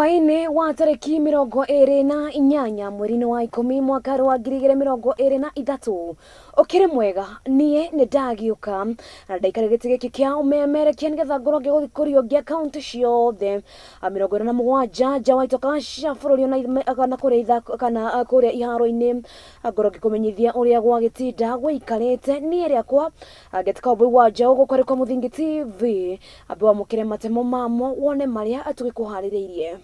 Hwaĩ-inĩ wa tarĩki 28 mweri-inĩ wa 10 mwaka wa 2023 ũkĩrĩ mwega niĩ nĩ ndagĩũka na ndaikara gĩtĩ gĩkĩ kĩa ũmemerekia nĩgetha ngorwo ngĩgũthikũrio kaunti ciothe 47 nja wa itoka cia bũrũri ona kana kũrĩa ithako kana kũrĩa iharo-inĩ ngorwo ngĩkũmenyithia ũrĩa gwagĩtinda gũikarĩte. Niĩ rĩakwa ngĩtuĩka ũmbui wa njaũ gũkũ arĩ kwa Mũthingi TV ambe wamũkĩre matemo mamo wone marĩa tũgĩkũharĩrĩirie.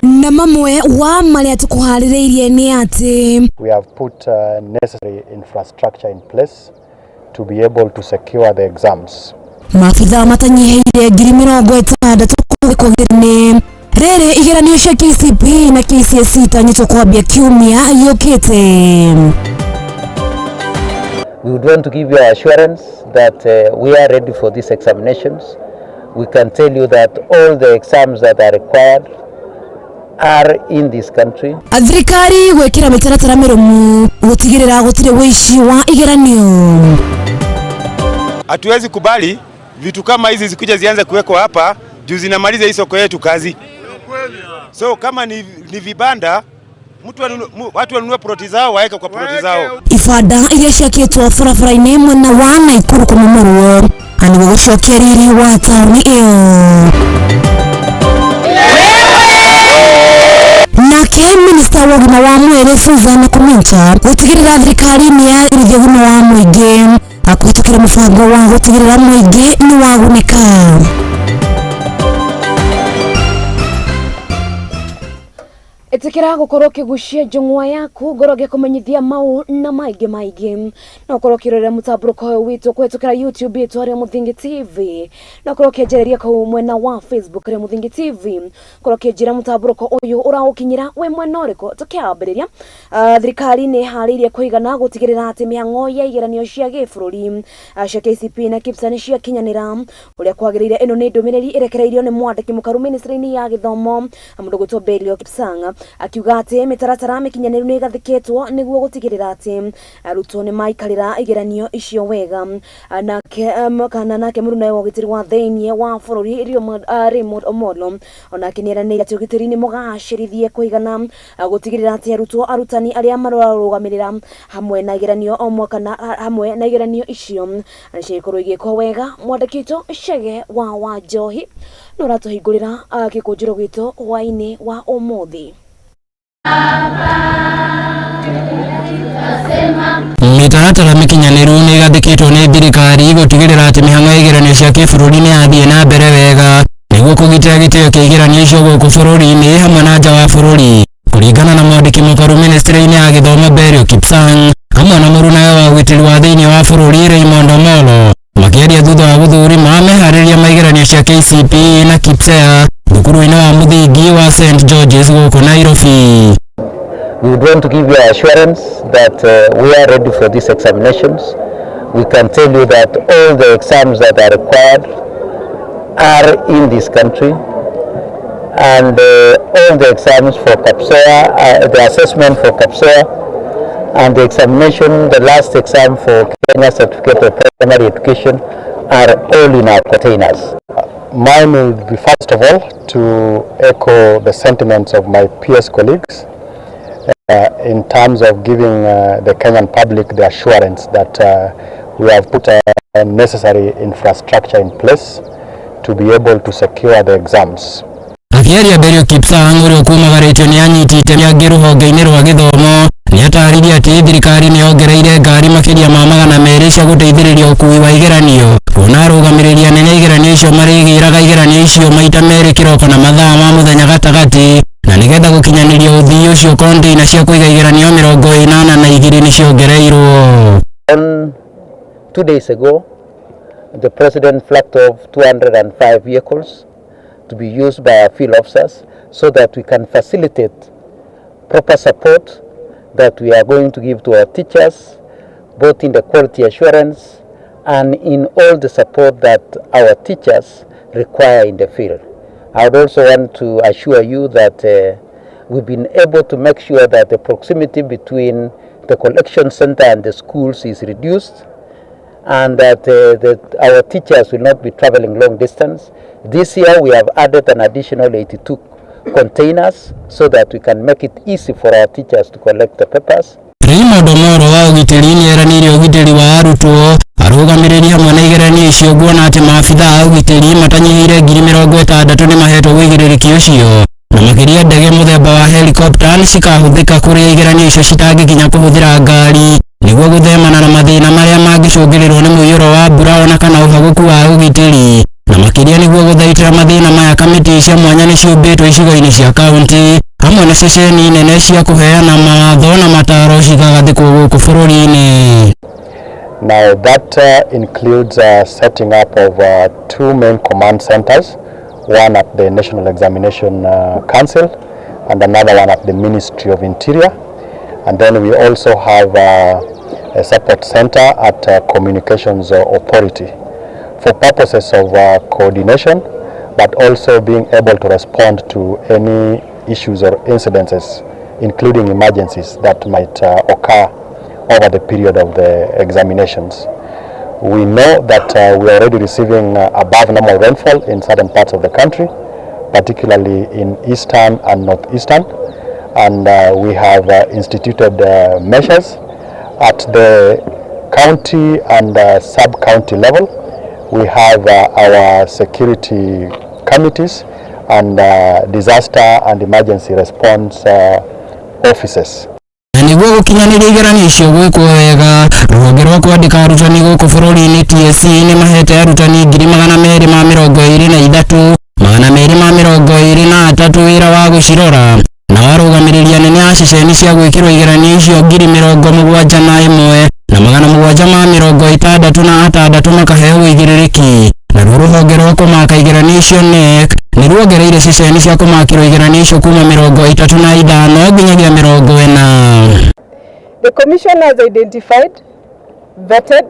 Na mamwe wa marĩa tũkũharĩrĩirie nĩ atĩ we have put necessary infrastructure in place to be able to secure the exams. Maabithaa matanyihĩire 60,000 kũgĩrĩ rĩrĩ igeranio cia KCPE na KCSE itanyĩtwo kwambia kiumia yũkĩte. We would want to give you assurance that we are ready for these examinations. We can tell you that all the exams that are required are in this country. Thirikari gwĩkĩra mĩtaratara mĩrũmu gũtigĩrĩra gũtirĩ ũici wa igeranio. Hatuwezi kubali vitu kama hizi zikuja zianze kuwekwa hapa juu zinamaliza hii soko yetu kazi. So kama ni vibanda watu wanunue ploti zao waeke kwa ploti zao. Ibanda iria ciakĩtwo barabara-inĩ mwena wa Naikuru kũmomorwo nĩguo gũcokia riri wa taũni ĩyo. Nake minista wa ũgima wa mwĩrĩ Susan Nakhumicha gũtigĩrĩra thirikari nĩ yagĩrithia ũgima wa mũingĩ kũhĩtũkĩra mũbango wa gũtigĩrĩra mũingĩ nĩ wagunĩka. Ĩtĩkĩra gũkorwo ũkĩgucia njũng'wa yaku ngorwo ngĩkũmenyithia mau na maingĩ maingĩ. No ũkorwo ũkĩrorera mũtambũrũko ũyũ witũ kũhĩtũkĩra YouTube itũ arĩa Mũthingi TV. No ũkorwo ũkĩanjĩrĩria kũu mwena wa Facebook arĩa Mũthingi TV. Ũkorwo ũkĩnjĩra mũtambũrũko ũyũ ũraũkinyĩra wĩ mwena ũrĩkũ. Tũkĩambĩrĩria thirikari nĩ ĩharĩirie kũigana gũtigĩrĩra atĩ mĩhang'o ya igeranio cia gĩbũrũri cia KCPE na KPSEA nĩ ciakinyanĩra ũrĩa kwagĩrĩire. Ĩno nĩ ndũmĩrĩri ĩrekereirio nĩ mwandĩki mũkaru ministry-inĩ ya gĩthomo mũndũ gwĩtwo Belio Kipsang akiuga atĩ mĩtaratara mĩkinyanĩru nĩ ĩgathĩkĩtwo nĩguo gũtigĩrĩra atĩ arutwo nĩ maikarĩra igeranio icio wega. Nake kana nake mũruna wa ũgitĩri wa thĩiniĩ wa bũrũri Raymond Omolo onake nĩ eranĩire atĩ ũgitĩri nĩ mũgacĩrithie kũigana gũtigĩrĩra atĩ arutwo arutani arĩa mararũgamĩrĩra hamwe na igeranio o mwaka na hamwe na igeranio icio cikorwo igĩkwo wega. Mwandĩki witũ Chege wa Wanjohi no ũratũhingũrĩra gĩkũnjĩro gitũ hwaĩ-inĩ wa ũmũthĩ. Mĩtaratara mĩkinyanĩru nĩ ĩgathĩkĩtwo nĩ thirikari gũtigĩrĩra atĩ mĩhang'o ya igeranio cia kĩbũrũri nĩ yathiĩ na mbere wega nĩguo kũgitĩra gĩtĩo kĩa igeranio icio gũkũ bũrũri-inĩ hamwe na nja wa bũrũri. Kũringana na mwandĩki mũkaru ministry-inĩ ya gĩthomo Belio Kipsang hamwe na mũrunawe wa ũgitĩri wa thĩiniĩ wa bũrũri Raymond Omolo makĩaria thutha wa gũthũrima meharĩria ma igeranio cia KCPE na KPSEA thukuru-inĩ wa mũthingi wa St George's gũkũ Nairobi. We would want to give you assurance that we are ready for these examinations. We can tell you that all the exams that are required are in this country, and all the exams for KPSEA, the assessment for KPSEA, and the examination, the last exam for Kenya Certificate of Primary Education, are all in our containers. Mine will be first of all to echo the sentiments of my peers colleagues in terms of giving the Kenyan public the assurance that we have put a necessary infrastructure in place to be able to secure the exams. Akĩaria Belio Kipsang ũrĩa ũkumagarĩtio nĩ anyiti itemi angĩ rũhonge-inĩ rwa gĩthomo nĩatarĩirie atĩ thirikari nĩ yongereire ngari makĩria ma 200 cia gũteithĩrĩria ũkuui wa igeranio kuona arũgamĩrĩri anene a igeranio icio marĩgĩraga igeranio icio maita merĩ kĩroko na mathaa ma mũthenya gatagatĩ na nĩgetha gũkinyanĩria ũthii ũcio container cia kũiga igeranio 82 nĩ ciongereirwo. 2 days ago, the president flagged off 205 vehicles to be used by our field officers so that we can facilitate proper support that we are going to give to our teachers, both in the quality assurance and in all the support that our teachers require in the field. I would also want to assure you that we've been able to make sure that the proximity between the collection center and the schools is reduced, and that our teachers will not be traveling long distance. This year we have added an additional 82 containers so that we can make it easy for our teachers to collect the papers. Raymond Omoro wa ũgitĩri nĩeranĩire ũgitĩri wa arutwo arũgamĩrĩri hamwe na igeranio icio guona atĩ maabitha a ũgitĩri matanyihĩire 60,000 nĩmahetwo ũigĩrĩrĩki ũcio na makĩria ndege mũthemba wa helicopter nĩcikahũthĩka kũrĩa igeranio icio citangĩkinya kũhũthĩra ngari nĩguo gũthemana na mathĩna marĩa mangĩcũngĩrĩrwo nĩ mũiyũro wa mbura ona kana ũhagũku wa ũgitĩri na makĩria nĩguo gũthaitĩra mathĩna maya kamĩtĩ cia mwanya nĩciũmbĩtwo icigo-inĩ cia kaunti hamwe na ceceni nene cia kũheana mawatho na mataro cigagathĩkwo gũkũ bũrũri-inĩ. Now that includes setting up of two main command centers, one at the National Examination Council and another one at the Ministry of Interior. And then we also have a support center at Communications Authority for purposes of coordination, but also being able to respond to any issues or incidences, including emergencies that might occur over the period of the examinations. We know that we are already receiving above normal rainfall in certain parts of the country, particularly in eastern and northeastern, and we have instituted measures at the county and sub-county level. We have our security committees and disaster and emergency response offices. Na nĩguo gũkinyanĩria igeranio icio gwĩkwo wega rũhonge rwa kwandĩka arutani gũkũ bũrũri-inĩ TSC nĩ mahete arutani 223,223 wĩra wa gũcirora na warũgamĩrĩri anene a ceceni cia gwĩkĩrwo igeranio icio 71,766 makaheo ũigĩrĩrĩki. Naruo rũhonge rwa kũmaka igeranio icio KNEC nĩ ruongereire ceceni cia kũmakĩrwo igeranio icio kuma 35 nginyagia 40. The Commission has identified, vetted,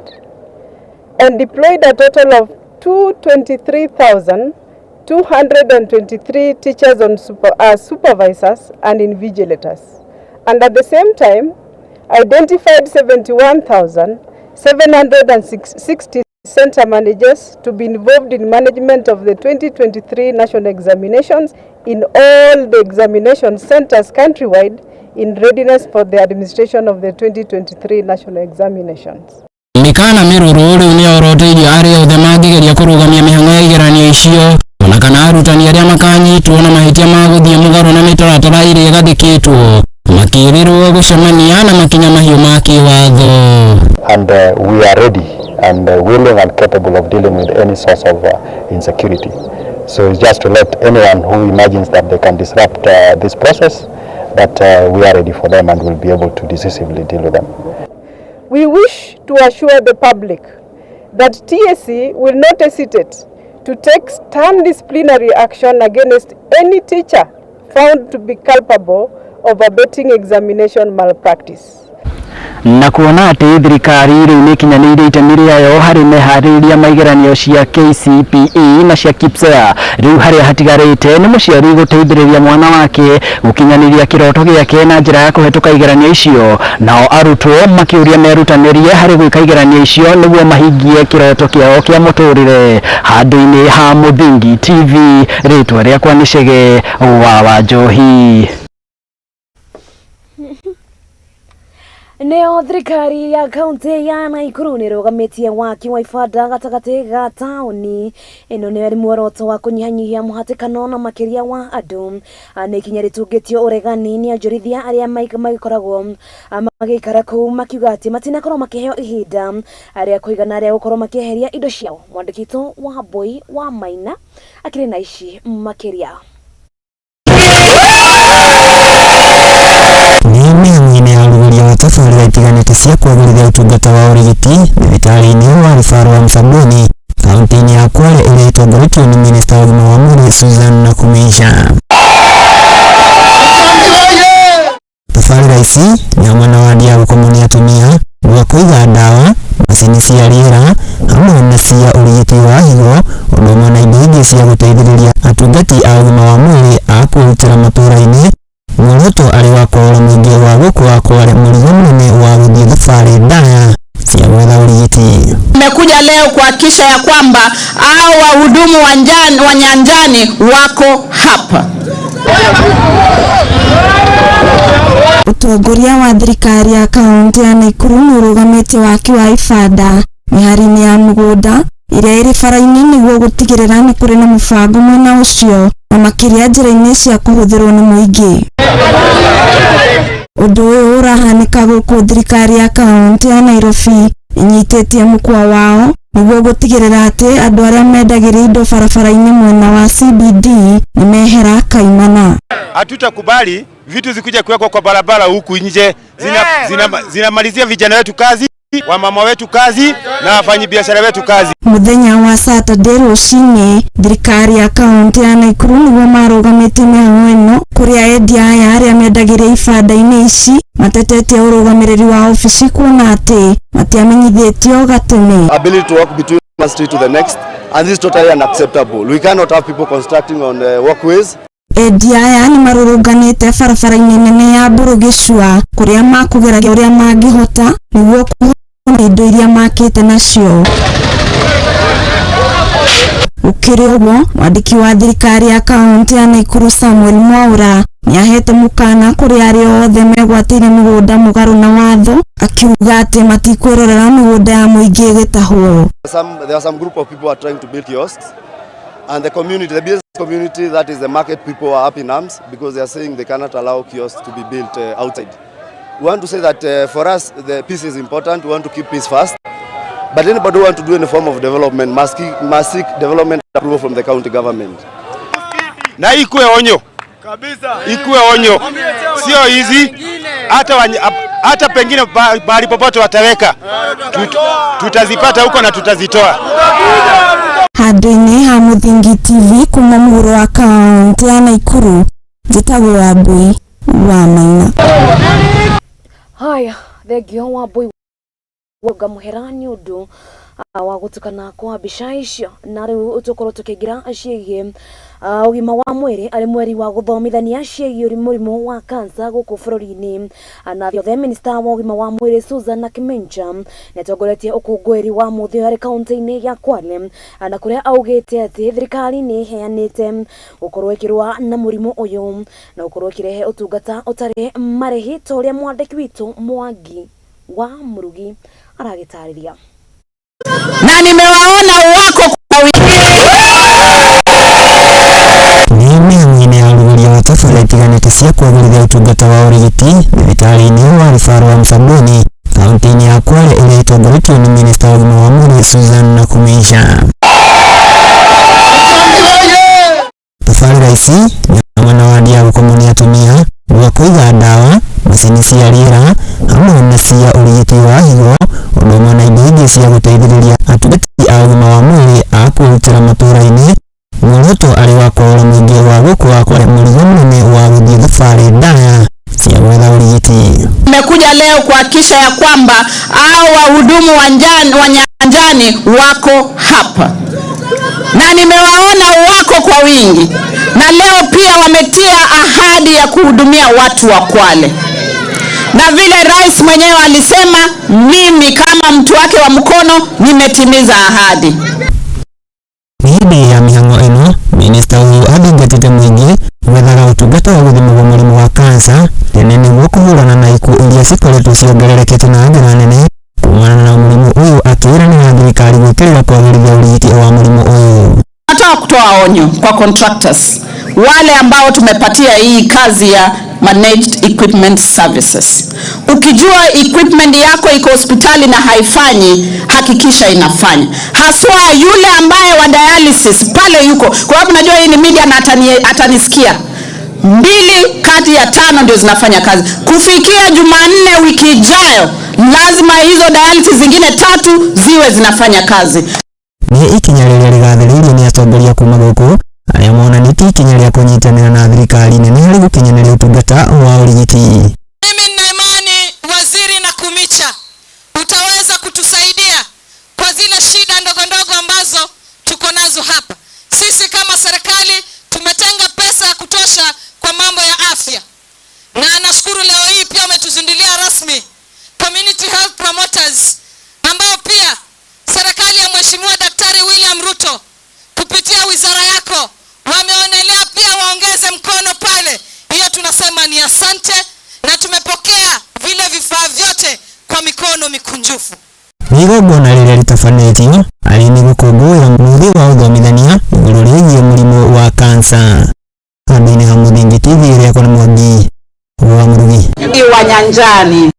and deployed a total of 223,223 teachers on as supervisors and invigilators, and at the same time identified 71,760 center managers to be involved in management of the 2023 national examinations in all the examination centers countrywide in readiness for the administration of the 2023 national examinations. Mĩkana mĩrũrũ rĩu nĩyoroteirio arĩa othe mangĩgeria kũrũgamia mĩhang'o ya igeranio icio ona kana arutani arĩa makanyitwo na mahĩtia ma gũthiĩ mũgarũ na mĩtaratara ĩrĩa ĩgathĩkĩtwo makĩrĩrwo gũcemania na makinya mahiũ ma kĩwatho. And we are ready and willing and capable of dealing with any source of insecurity. So it's just to let anyone who imagines that they can disrupt this process, that we are ready for them and will be able to decisively deal with them. We wish to assure the public that TSC will not hesitate to take stern disciplinary action against any teacher found to be culpable of abetting examination malpractice. Na kuona atĩ thirikari rĩu nĩ ĩkinyanĩirie itemi rĩayo harĩ meharĩrĩria ma igeranio cia KCPE na cia KPSEA, rĩu harĩa hatigarĩte nĩ mũciari gũteithĩrĩria mwana wake gũkinyanĩria kĩroto gĩake na njĩra ya kũhetũka igeranio icio, nao arutwo makĩũria merutanĩrie harĩ gwĩka igeranio icio nĩguo mahingie kĩroto kĩao kĩa mũtũrĩre. Handũ-inĩ ha Mũthingi TV, rĩtwa rĩakwa nĩ Chege wa Wanjohi. Neo thirikari ya kaunti ya Nakuru nĩrũgamĩtie waki wa ibanda gatagatĩ ga taũni ĩno nĩ arĩ muoroto wa kũnyihanyihia mũhatĩkano na makĩria wa andũ. Nĩ ikinya rĩtungĩtio ũregani nĩ onjorithia arĩa magĩkoragwo magĩikara kũu makiuga atĩ matinakorwo makĩheo ihinda rĩa kũigana rĩa gũkorwo makĩeheria indo ciao. Mwandĩki witũ wa Mbui wa Maina akĩrĩ na ici makĩria. Nĩ mĩhang'o-inĩ ya ũrugũria wa tabarĩra itiganĩte cia kwagĩrithia ũtungata wa ũrigiti thibitarĩ-inĩ wa rũbaro wa Msambweni kaunti-inĩ ya Kwale ĩrĩa ĩtongoretio nĩ minista wa ũgima wa mwĩrĩ Susan Nakhumicha. Tabarĩra ici nĩ hamwe na wadi ya gũkomwo nĩ atumia, gwa kũiga ndawa, macini cia rĩera hamwe na cia ũrigiti wa higo, ũndũ ũmwe na indo ingĩ cia gũteithĩrĩria atungati a ũgima wa mwĩrĩ a kũrutĩra matũũra-inĩ. Muoroto arĩ wa kũrora mũingĩ wa gũkũ wa Kwale mũrigo mũnene wa gũthiĩ thabarĩ ndaya cia gwetha ũrigiti. Nimekuja leo kuhakikisha ya kwamba hao wahudumu wa nyanjani wako hapa. Utongoria wa thirikari ya kaunti ya Nakuru nĩũrũgamĩtie waki wa ibanda mĩhari-inĩ ya mũgũnda ĩrĩa ĩrĩ bara-inĩ nĩguo gũtigĩrĩra nĩ kũrĩ na mũbango mwena ũcio na makĩria njĩra-inĩ cia kũhũthĩrwo nĩ mũingĩ. Ũndũ ũyũ ũrahanĩka gũkũ thirikari ya kaunti ya Nairobi ĩnyitĩtie mũkwa wao nĩguo gũtigĩrĩra atĩ andũ arĩa mendagĩria indo barabara-inĩ mwena wa CBD nĩmehera kaimana. Hatutakubali vitu zikuja kuwekwa kwa barabara huku nje, zinamalizia vijana wetu kazi, wamama wetu kazi na wafanyabiashara wetu kazi. Muthenya wa Saturday rũcinĩ thirikari ya kaunti ya Nakuru nĩguo marũgamĩtie mĩhang'o ĩno kũrĩa endia aya arĩa mendagĩria ibanda-inĩ ici matetetie ũrũgamĩrĩri wa obici kuona atĩ matiamenyithĩtio gatene. Ability to walk between one street to the next, and this is totally unacceptable. We cannot have people constructing on walkways. Endia aya nĩ marũrũnganĩte barabara-inĩ nene ya Mbũrũ-Gĩcũa kũrĩa makũgeragia ũrĩa mangĩhota nĩguo kũhona indo iria makĩte nacio. Gũkĩrĩ ũguo, mwandĩki wa thirikari ya kaunti ya Nakuru Samuel Mwaura nĩahete mũkana kũrĩ arĩa othe megwatĩire mĩgũnda mũgarũ na watho, akiuga atĩ matikwĩrorera mĩgũnda ya mũingĩ ĩgĩtahwo. There are some group of people who are trying to build kiosks, and the community, the business community, that is the market people, are up in arms because they are saying they cannot allow kiosks to be built outside. We want to say that for us, the peace is important. We want to keep peace first. But anybody who wants to do any form of development must seek development approval from the county government. Na ikuwe onyo. Kabisa. Ikuwe onyo. Sio hizi hata pengine mahali popote wataweka. Tutazipata huko na tutazitoa. Handũ-inĩ ha Mũthingi TV kuma mũhuro wa kaunti ya Nakuru, njĩtagwo Wambui wa Maina. Haya, thengio Wambui wa muhera nĩ ũndũ wa gũtukana kwa mbica icio. Na rĩu tũkorwo tũkĩingĩra ciĩgiĩ ũgima wa mwĩrĩ arĩ mweri wa gũthomithania ciĩgiĩ mũrimũ wa kansa gũkũ bũrũri-inĩ. Na thiothe minista wa ũgima wa mwĩrĩ Susan Nakimenya nĩatongoretie ũkũngũĩri wa mũthĩ harĩ kaunti-inĩ ya Kwale, na kũrĩa augĩte atĩ thirikari nĩ ĩheanĩte gũkorwo ĩkĩrũa na mũrimũ ũyũ na gũkorwo ĩkĩrehe ũtungata ũtarĩ marĩhi ta ũrĩa mwandĩki witũ Mwangi wa Murugi aragĩtarĩria. Na nimewaona wako kwa wingi. Nĩ mĩhang'o-inĩ ya ũrugũria wa tabarĩra itiganĩte cia kwagĩrithia ũtungata wa ũrigiti thibitarĩ-inĩ wa Rufaa wa Msambweni kaunti-inĩ ya Kwale ĩrĩa ĩtongoretio nĩ minista wa ũgima wa mwĩrĩ Susan Nakhumicha. Tabarĩra ici nĩ hamwe na wadi ya gũkomwo nĩ atumia, gwa kũiga ndawa, macini cia rĩera hamwe na cia ũrigiti wa higo, ũndũ ũmwe na indo ingĩ cia gũteithĩrĩria atungati a ũgima wa mwĩrĩ a kwĩrutĩra matũũra-inĩ. Muoroto arĩ wa kũrora mũingĩ wa gũkũ wa Kwale mũrigo mũnene wa gũthiĩ thabarĩ ndaya cia gwetha ũrigiti. Nimekuja leo kuhakikisha ya kwamba hao wahudumu wa nyanjani wako hapa, na nimewaona wako kwa wingi, na leo pia wametia ahadi ya kuhudumia watu wa Kwale. Na vile rais mwenyewe alisema, mimi kama mtu wake wa mkono nimetimiza ahadi. Hĩndĩ ya mĩhang'o ĩno, minista ũyũ athingatĩte mũingĩ gwethaga ũtungata wa gũthimwo mũrimũ wa kansa tene nĩguo kũhũrana na ikuũ iria cikoretwo ciongererekete na njĩra nene kumana na mũrimũ ũyũ, akĩĩranĩra thirikari gwĩkĩrĩra kwagĩrithia ũrigiti wa mũrimũ ũyũ. Nataka kutoa onyo kwa contractors wale ambao tumepatia hii kazi ya managed equipment services. Ukijua equipment yako iko hospitali na haifanyi, hakikisha inafanya. Haswa yule ambaye wa dialysis pale yuko. Kwa sababu najua hii ni media na atanisikia. 2 kati ya 5 ndio zinafanya kazi. Kufikia Jumanne wiki ijayo, lazima hizo dialysis zingine 3 ziwe zinafanya kazi. Nĩ ikinya rĩrĩa rĩgathĩrĩirio nĩ atongoria kuma gũkũ arĩa monanĩtie ikinya rĩa kũnyitanĩra na thirikari nene harĩ gũkinyanĩria ũtungata wa ũrigiti. Mimi nina imani Waziri Nakhumicha utaweza kutusaidia kwa zile shida ndogo ndogo ambazo tuko nazo hapa. Sisi kama serikali tumetenga pesa ya kutosha kwa mambo ya afya. Na nashukuru leo hii pia umetuzindulia rasmi community health promoters ambao pia serikali Nĩ igongona rĩrĩa rĩtabanĩtio arĩ nĩ gũkũngũĩra mũthĩ wa ũthomithania igũrũ rĩgiĩ mũrimũ wa kansa. Handũ-inĩ ha Mũthingi TV ĩrĩa na Mwangi wa Mũrugi. Wa nyanjani.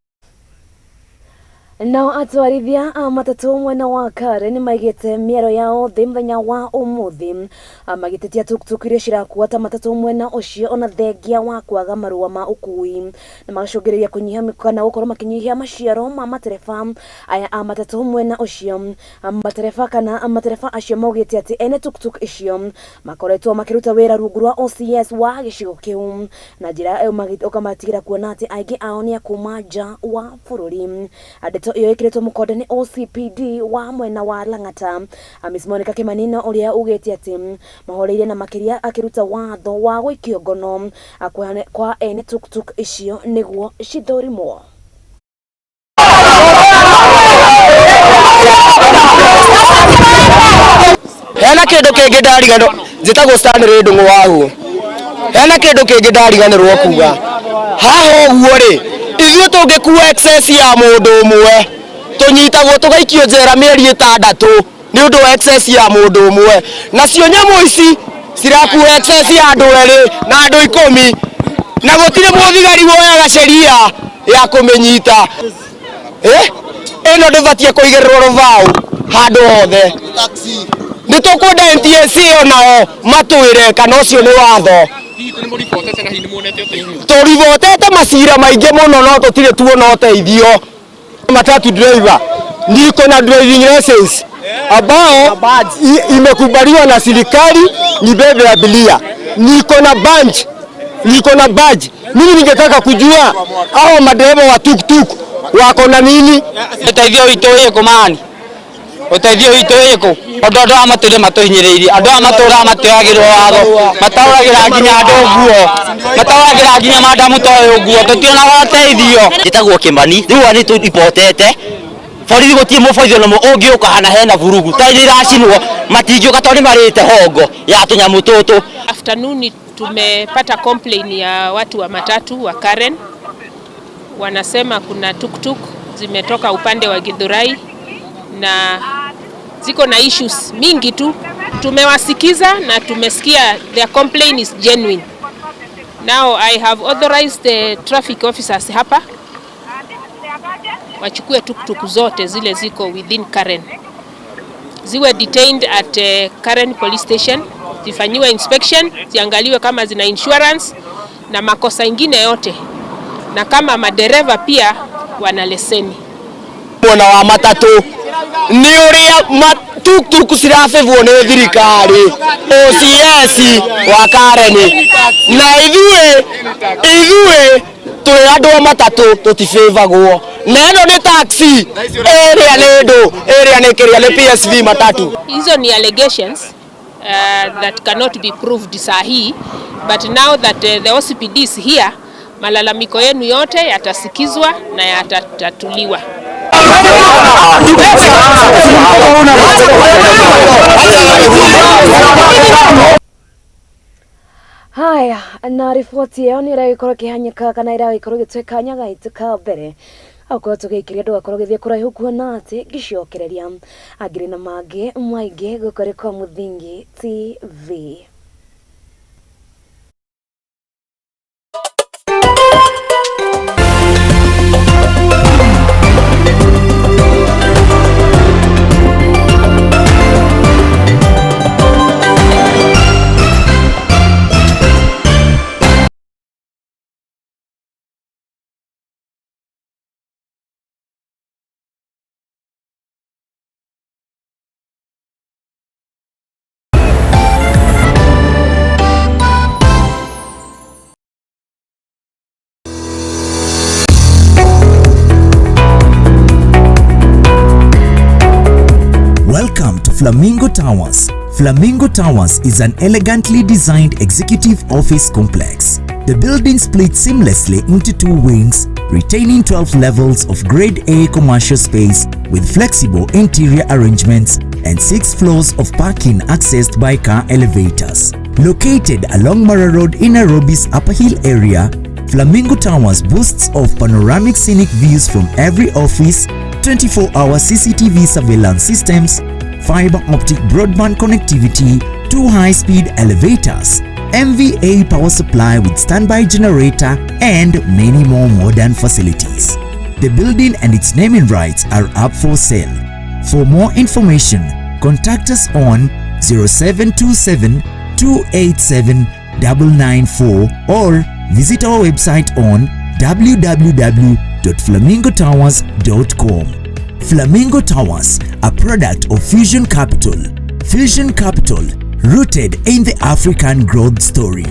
Nao atwarithia a matatũ mwena wa Karen nĩ maigĩte mĩero yao thĩ mũthenya wa ũmũthĩ, magĩtetia tuktuk iria cirakua ta matatũ mwena ũcio ona thengia wa kwaga marũa ma ũkui, na magacũngĩrĩria kũnyiha kana gũkorwo makĩnyihia maciaro ma matereba aya a matatũ mwena ũcio. Matereba kana matereba acio maugĩte atĩ ene tuktuk icio makoretwo makĩruta wĩra rungu rwa OCS wa gĩcigo kĩu na njĩra ĩyo ũkamatigĩra kuona atĩ aingĩ ao nĩ a kuma nja wa bũrũri. Ndeto ĩyo ĩkĩrĩtwo mũkonde nĩ OCPD wa mwena wa Lang'ata, Miss Monica Kĩmanina, ũrĩa ugĩte atĩ mahoreire na makĩria akĩruta watho wa gũikio ngono kwa ene tuktuk icio nĩguo cithũrimwo. Hena kindu kingi ndariganirwo, njitagwo Stanley Ndung'u wahu. Hena kindu kingi ndariganirwo kuga haha ũguo rĩ, ithuĩ tũngĩkua excess ya mũndũ ũmwe tũnyitagwo tũgaikio njera mĩeri 6 nĩ ũndũ wa excess ya mũndũ ũmwe, nacio nyamũ ici cirakua excess ya andũ 2 na andũ 10 na gũtirĩ mũthigari woyaga sheria ya kũmĩnyita. Ĩno ndĩbatiĩ kũigĩrĩrwo rũbaũ handũ hothe. Nĩ tũkwenda NTSA onao matwĩre kana ũcio nĩ watho. Tũribotete macira maingĩ mũno no tũtirĩ tuona ũteithio. Matatu driver niko na driving license ambao imekubaliwa na serikali nibebe abiria, niko na badge, niko na badge. Mimi ningetaka kujua hao madereva wa tuktuk wako na nini? Ũteithio witũ wĩkũ mani? Ũteithio witũ wĩkũ? Tondũ andũ aya matũire matũhinyĩrĩirie, andũ aya matũraga matioyagĩrwo watho, mataũragĩra nginya andũ nguo, mataũragĩra nginya madamu ta ũyũ nguo, tũtionaga ũteithio. Njĩtagwo Kĩmani, rĩu nĩ tũribotete borithi gũtirĩ mũborithi ona ũmwe ũngĩũka hana hena vurugu ta iria iracinwo, matingĩũka tondũ nĩmarĩte hongo ya tũnyamũ tũtũ. Afternoon tumepata complaint ya watu wa matatu wa Karen, wanasema kuna tuktuk zimetoka upande wa Githurai na ziko na issues mingi tu. Tumewasikiza na tumesikia their complaint is genuine. Now I have authorized the traffic officers hapa wachukue tuktuk zote zile ziko within Karen, ziwe detained at Karen police station, zifanyiwe inspection, ziangaliwe kama zina insurance na makosa ingine yote, na kama madereva pia wana leseni. Mwena wa matatu nĩ ũrĩa tuktuk cirabĩbwo nĩ thirikari OCS wa Karen, na ithuĩ tũrĩ andũ a matatũ tũtibĩvagwo, na ĩno nĩ taxi ĩrĩa nĩ ndũ ĩrĩa nĩ kĩrĩa nĩ PSV matatu. Hizo ni allegations that cannot be proved sahi, but now that the OCPD is here, malalamiko yenu yote yatasikizwa na yatatatuliwa. Haya, na riboti ĩyo nĩ ĩragĩkorwo ĩkĩhanyũka kana ĩragĩkorwo ĩgĩtuĩka nyagaitũ ka mbere akorwo tũgĩikĩria ndũgakorwo ũgĩthiĩ kũraihu kuona atĩ ngĩcokereria angĩrĩ na mangĩ maingĩ gũkũ rĩ kwa Mũthingi TV. Welcome to Flamingo Towers. Flamingo Towers is an elegantly designed executive office complex. The building splits seamlessly into two wings, retaining 12 levels of Grade A commercial space with flexible interior arrangements and 6 floors of parking accessed by car elevators. Located along Mara Road in Nairobi's Upper Hill area, Flamingo Towers boasts of panoramic scenic views from every office, 24-hour CCTV surveillance systems, fiber optic broadband connectivity, 2 high-speed elevators, MVA power supply with standby generator, and many more modern facilities. The building and its naming rights are up for sale. For more information, contact us on 0727 287 994 or visit our website on www.flamingotowers.com. Flamingo Towers, a product of Fusion Capital. Fusion Capital, rooted in the African growth story.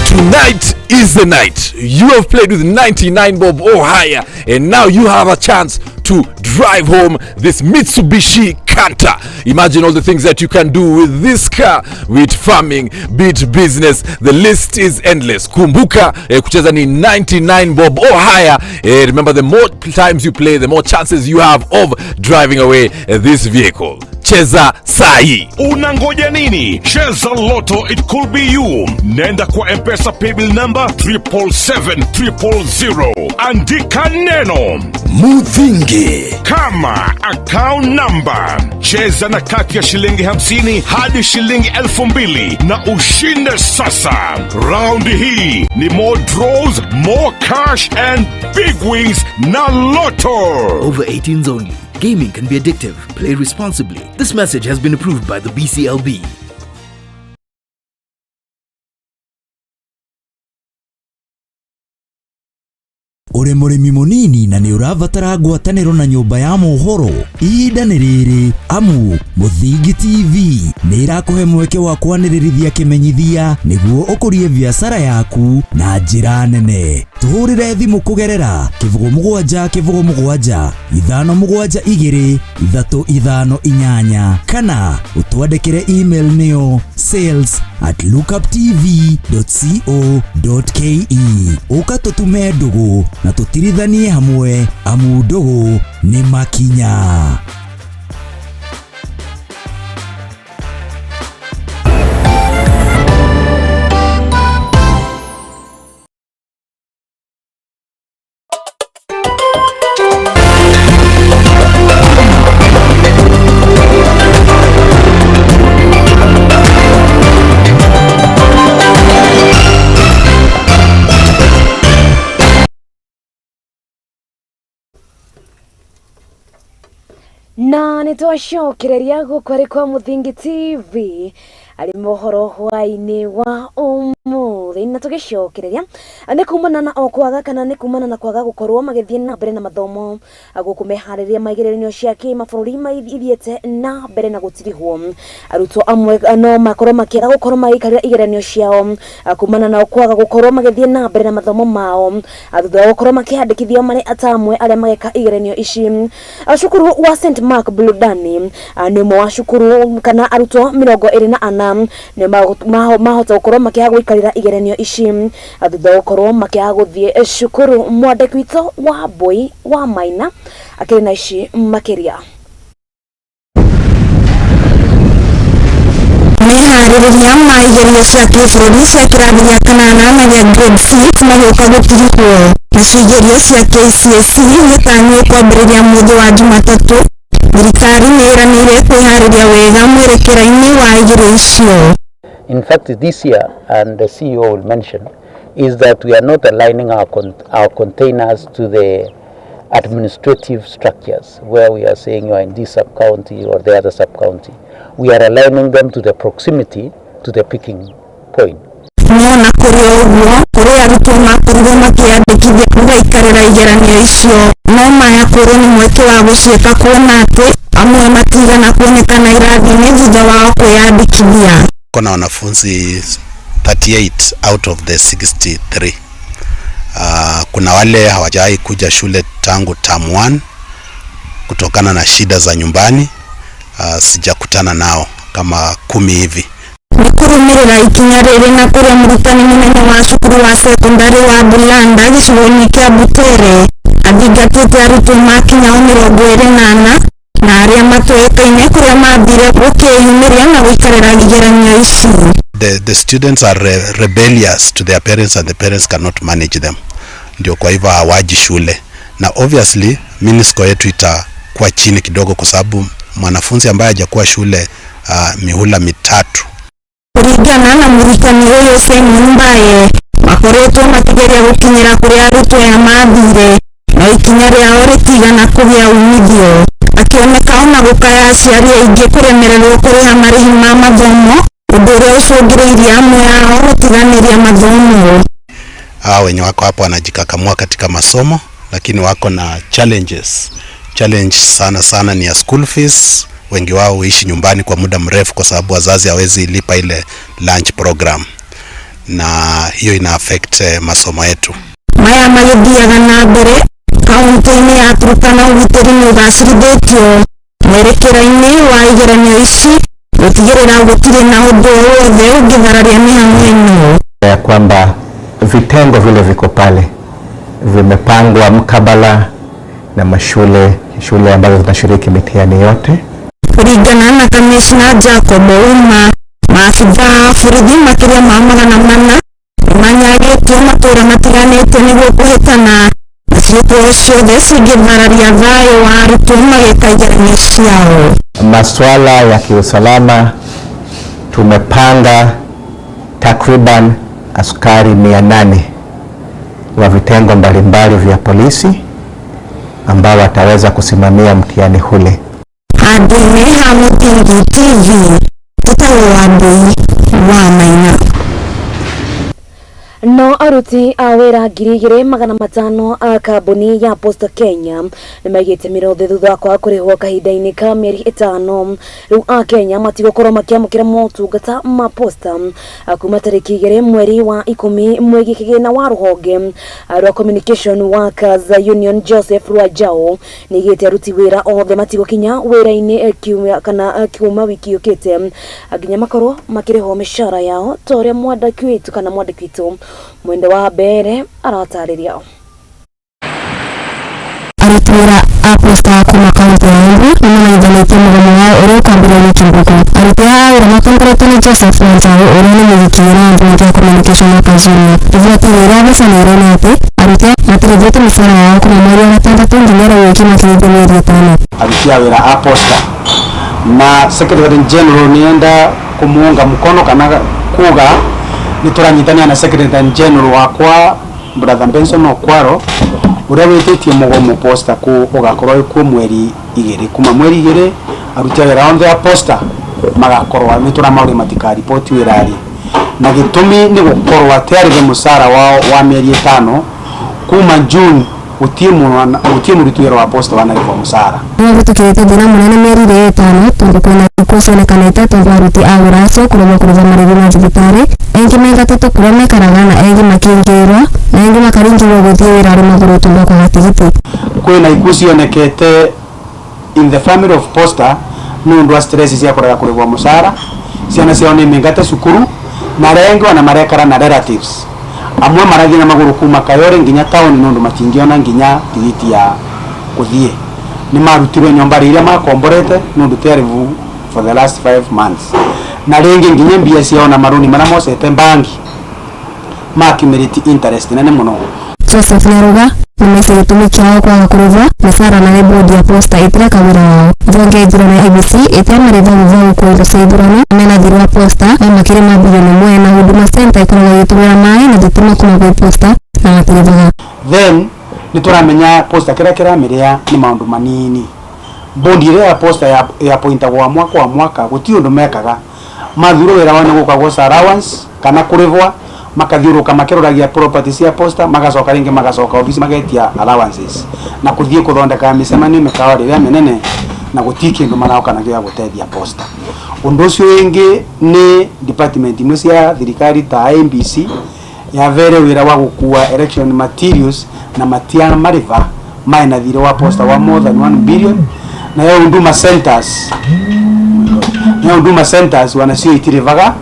Tonight is the night. You have played with 99 bob or higher, and now you have a chance to drive home this Mitsubishi Canter. Imagine all the things that you can do with this car, with farming, be it business, the list is endless. Kumbuka, kucheza ni 99 bob or higher. Remember, the more times you play, the more chances you have of driving away this vehicle. Cheza sahi. Unangoja nini? Cheza Lotto, it could be you. Nenda kwa M-Pesa paybill number 777 000. Andika neno Muthingi kama account number. Cheza na kati ya shilingi 50 hadi shilingi 2,000 na ushinde sasa. Round hii ni more draws, more cash and big wins na Lotto. Over 18s only. Gaming can be addictive. Play responsibly. This message has been approved by the BCLB. Ũrĩ mũrĩmi mũnini na nĩ ũrabatara ngwatanĩro na nyũmba ya mohoro, ihinda nĩ rĩrĩ, amu Mũthingi TV nĩ ĩrakũhe mweke wa kwanĩrĩrithia kĩmenyithia nĩguo ũkũrie biacara yaku na njĩra nene. Tũhũrĩre thimũ kũgerera 07 07 5 7 2 3 5 8 kana ũtwandĩkĩre email nĩyo sales@lookuptv.co.ke. Ũka tũtume ndũgũ na tũtirithanie hamwe, amu ndũgũ nĩ makinya. Na nĩ twacokereria gũkũ arĩ kwa Mũthingi TV arĩ mohoro hwaĩ-inĩ wa ũmũthĩ, na tũgĩcokereria nĩ kumana na o kwaga kana nĩ kumana na kwaga gũkorwo magĩthiĩ na mbere na mathomo gũkũ meharĩria ma igeranio cia kĩmabũrũri ithiĩte na mbere na gũtirihwo. Arutwo amwe no makorwo makĩaga gũkorwo magĩikarĩra igeranio ciao kumana na kwaga gũkorwo magĩthiĩ na mbere na mathomo mao thutha wa gũkorwo makĩandĩkithio marĩ atamwe arĩa mageka igeranio ici. Cukuru wa St Mark Buludani nĩ ũmwe wa cukuru kana arutwo 24 nĩ mahota gũkorwo makĩaga gũikarĩra igeranio ici thutha wa gũkorwo makĩaga gũthiĩ cukuru. Mwandĩki witũ wa Mbui wa Maina akĩrĩ na ici makĩria. Meharĩrĩria ma igerio cia kĩbũrũri cia kĩrathi gĩa kanana na gĩa grade 6 magĩũka gũtirihwo, nacio igerio cia KCSE gĩtanywo kwambĩrĩria mũthĩ wa Jumatatũ. Thirikari nĩ ĩranĩire kwĩharĩria wega mwerekera-inĩ wa igerio icio. In fact, this year, and the CEO will mention, is that we are not aligning our containers to the administrative structures where we are saying you are in this sub-county or the other sub-county. We are aligning them to the proximity to the picking point. No na kũrĩ ũguo, kũrĩ arutwo makorirwo makĩandĩkithia gũgaikarĩra igeranio icio, no maya kũrĩ nĩ mweke wa gũciĩka kuona atĩ amwe matigana kuonekana irathi-inĩ thutha wao kwĩyandĩkithia. Kuna wanafunzi 38 out of the 63. Kuna wale hawajawahi kuja shule tangu term 1 kutokana na shida za nyumbani. Sijakutana nao kama 10 hivi. Nĩ kũrũmĩrĩra ikinya rĩrĩ na kũrĩa mũrutani mũnene wa cukuru wa sekondari wa Bulanda gĩcigo-inĩ kĩa Butere Athingatĩte arutwo makinyao 24 na arĩa matoĩkaine kũrĩa mathire gũkĩyumĩria na gũikarĩra igeranio ici. The students are rebellious to their parents and the parents cannot manage them. Ndio kwa hivyo hawaji shule. Na obviously mean score yetu itakuwa chini kidogo kwa sababu mwanafunzi ambaye hajakuwa shule mihula mitatu. Kũringana na mũrutani ũyũ Simon Mbaye, makoretwo makĩgeria gũkinyĩra kũrĩa arutwo aya mathire no ikinya rĩao rĩtigana kũgĩa umithio. Akĩoneka ona gũkaya aciari aingĩ kũremererwo kũrĩha marĩhi ma mathomo, ũndũ ũrĩa ũcũngĩrĩirie amwe ao gũtiganĩria mathomo. Hawa wenye wako hapo wanajikakamua katika masomo, lakini wako na challenges. Challenge sana sana ni ya school fees. Wengi wao huishi nyumbani kwa muda mrefu kwa sababu wazazi hawezi lipa ile lunch program, na hiyo ina affect masomo yetu. Maya magĩthiaga na mbere kaunti-inĩ ya Turkana, ũgitĩri nĩ ũgacĩrithĩtio mwerekera-inĩ wa igeranio ici gũtigĩrĩra gũtirĩ na ũndũ o wothe ũngĩthararia mĩhang'o ĩno. Ya kwamba vitengo vile viko pale vimepangwa mkabala na mashule shule ambazo zinashiriki mitihani yote. Kũringana na kamishna Jacob Ouma, maabitha a borithi makĩria ma 400 nĩmanyagĩtio matũra matiganĩte nĩguo kũhĩtana na ciĩko ciothe cingĩthararia thayũ wa arutwo magĩka igeranio ciao. Masuala ya kiusalama tumepanga takriban askari 800 wa vitengo mbalimbali vya polisi ambao wataweza kusimamia mtihani ule. Handũ-inĩ ha Mũthingi TV, tũtagwo Wambui wa Maina. No aruti a wĩra 2500 a kambuni ya Posta Kenya nĩmaigĩte mĩrothe thutha wa kwaga kũrĩhwo kahinda-inĩ ka mĩeri 5. Rĩu a Kenya matigũkorwo makĩamũkĩra motungata ma posta kuma tarĩki 2 mweri wa 10 mwegi kĩgĩna wa rũhonge rwa Communication Workers Union Joseph Rwajao nĩaigĩte aruti wĩra othe matigũkinya wĩra-inĩ kiumia kana kuma wiki yũkĩte nginya makorwo makĩrĩhwo mĩcara yao ta ũrĩa mwandĩki witũ kana mwandĩki witũ Mwende wa Mbere aratarĩria. Aruti wĩra a posta kuma kaunti ya Embu nĩmamenyithanĩtie mũgomo wao ũrĩa ũkwambĩrĩria Kĩboko. Aruti aya a wĩra matongoretio nĩ Joseph Wanjaũ ũrĩa nĩ mũgitĩri wa mbunge ya Communication Workers Union. Riboti ĩrĩa ĩraheanirwo nĩ atĩ aruti aya matirĩhĩtwo mĩcara yao kuma mweri wa gatandatũ nginya rĩu ĩkinyĩte mĩeri 5. Aruti a wĩra a posta na Secretary General nienda kumuunga mkono kana kuga nĩtũranyitania na Secretary General wakwa Brother Benson Okwaro ũrĩa wĩtĩtie mũgomo posta ku ũgakorwo kuo mweri 2 kuma mweri 2 aruti a wĩra othe a posta magakorwo nĩtũramaũria matikariboti wĩra rĩ, na gĩtũmi nĩ gũkorwo atĩ arĩhe mũcara wao wa mĩeri 5 kuma June gũtirĩ mũruti wĩra wa posta wanarĩhwo mũcara. Nĩhĩtũkĩte thĩna mũnene mĩeri ĩrĩ ĩtano tondũ kwĩna ikuũ cionekanĩte tondũ aruti a wĩra acio kũremwo kũrĩha marĩhi ma thibitarĩ, aingĩ maingatĩtwo kũrĩa maikaraga na angĩ makĩingĩrwo na angĩ makaringĩrĩrio gũthiĩ wĩra arĩ magũrũ tondũ wa kwaga tigiti. Kwĩna ikuũ cionekete in the family of posta nĩ ũndũ wa stress cia kũrega kũrĩhwo mũcara, ciana ciao nĩ mĩngate cukuru na arĩa angĩ ona marekara na relatives amwe marathiĩ na magũrũ kuma Kayore nginya taũni nĩ ũndũ matingĩona nginya tigiti ya gũthiĩ. Nĩ marutirwe nyũmba iria makomborete nĩ ũndũ tiarĩvu for the last 5 months, na rĩngĩ nginya mbia ciao na marũni marĩa mocete bangi makimirĩti interest nene mũno. Joseph Nyaruga nĩmaise gĩtũmi kĩao kwaga kũrĩhwo mĩcara na nĩ bodi ya posta ĩtireka wĩra wao. Thonge ya ithurano ya IEBC ĩtiamarĩha thutha wa gũkua indo cia ithurano mena thirĩ wa posta wa makĩria ma bilioni 1 na Huduma Center ĩkoragwo ĩgĩtũmĩra maĩ na thitima kuma gwĩ posta na matirĩhaga. Then nĩtũramenya posta kĩrĩa kĩramĩrĩa nĩ maũndũ manini. Bondi ĩrĩa ya posta ya pointagwo wa mwaka wa mwaka gũtirĩ ũndũ mekaga, mathurwo wĩra wao nĩ gũka gwoca allowance kana kũrĩhwo makathiũrũka makĩroragia property cia posta magacoka rĩngĩ magacoka office magetia allowances na kũthiĩ kũthondeka mĩcemanio mĩkawa rĩrĩa mĩnene na gũtirĩ kĩndũ maroka nakĩo gĩa gũteithia posta. Ũndũ ũcio ũngĩ nĩ department imwe cia thirikari ta IEBC yavere wĩra wa gũkua election materials na matiamarĩha mena thirĩ wa posta wa more than 1 billion, nayo Huduma Centers wanacio itirĩhaga